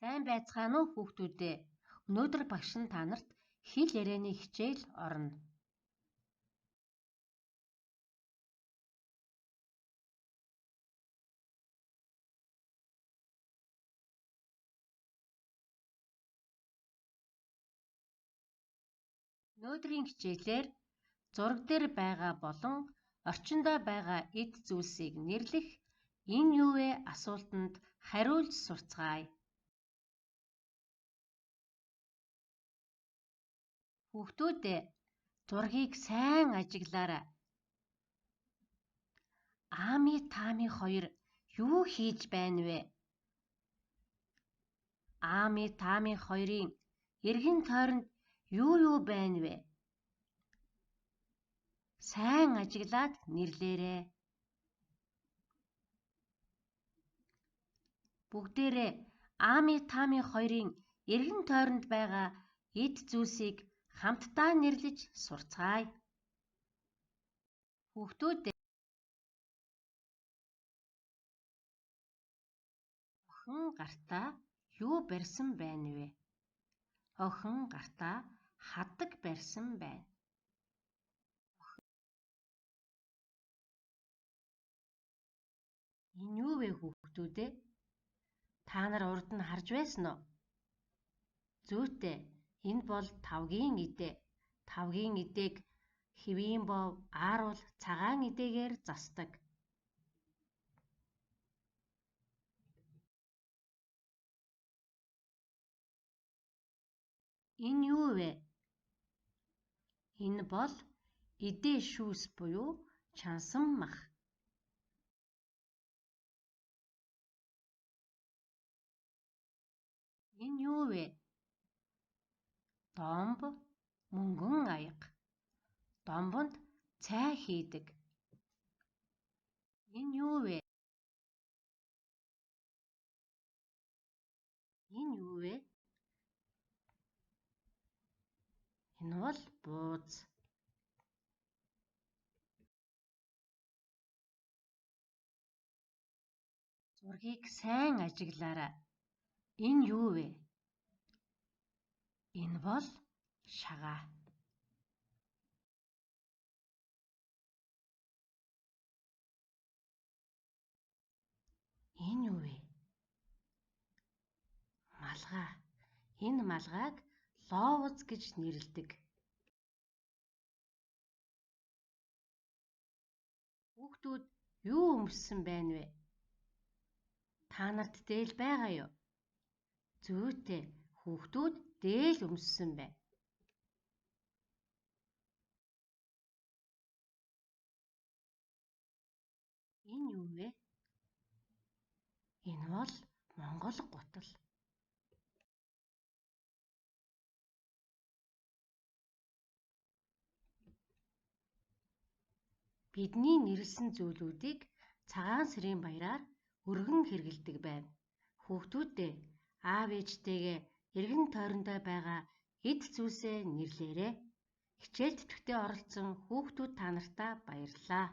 Сайн байцгаана уу хүүхдүүд ээ. Өнөөдөр багш нь та нарт хэл ярианы хичээл орно. Өнөөдрийн хичээлээр зураг дээр байгаа болон орчиндөө байгаа эд зүйлсийг нэрлэх, энэ юу вэ асуултанд хариулж сурцгаая. Хүүхдүүд ээ, зургийг сайн ажиглаарай. Аами Таами хоёр юу хийж байна вэ? Аами Таами хоёрын эргэн тойронд юу юу байна вэ? Сайн ажиглаад нэрлээрэй. Бүгдээрээ Аами Таами хоёрын эргэн тойронд байгаа эд зүйлсийг хамтдаа нэрлэж сурцгаая. Хүүхдүүд ээ, охин гартаа юу барьсан байна вэ? Охин гартаа хадаг барьсан байна. Энэ юу вэ хүүхдүүд ээ? Та нар урд нь харж байсан уу? Зүйтэй, энэ бол тавгийн идээ. Тавгийн идээг хэвийн бов, ааруул, цагаан идээгээр засдаг. Энэ юу вэ? Энэ бол идээ шүүс буюу чансан мах. Энэ юу вэ? Домб, мөнгөн аяга. Домбонд цай хийдэг. Энэ юу вэ? Энэ юу вэ? Энэ бол бууз. Зургийг сайн ажиглаарай. Энэ юу вэ? Энэ бол шагаа. Энэ юу вэ? Малгай. Энэ малгайг ловоз гэж нэрлэдэг. Хүүхдүүд юу өмссөн байна вэ? Та нарт дээл байгаа юу? Зүйтэй, хүүхдүүд дээл өмссөн байна. Энэ юу вэ? Энэ бол Монгол гутал. Бидний нэрлэсэн зүйлүүдийг цагаан сарын баяраар өргөн хэрэглэдэг байна. Хүүхдүүд ээ, аав ээжтэйгээ эргэн тойрондоо байгаа эд зүйлсээ нэрлээрэй. Хичээл тэтгэвдээ оролцсон хүүхдүүд та нартаа баярлалаа.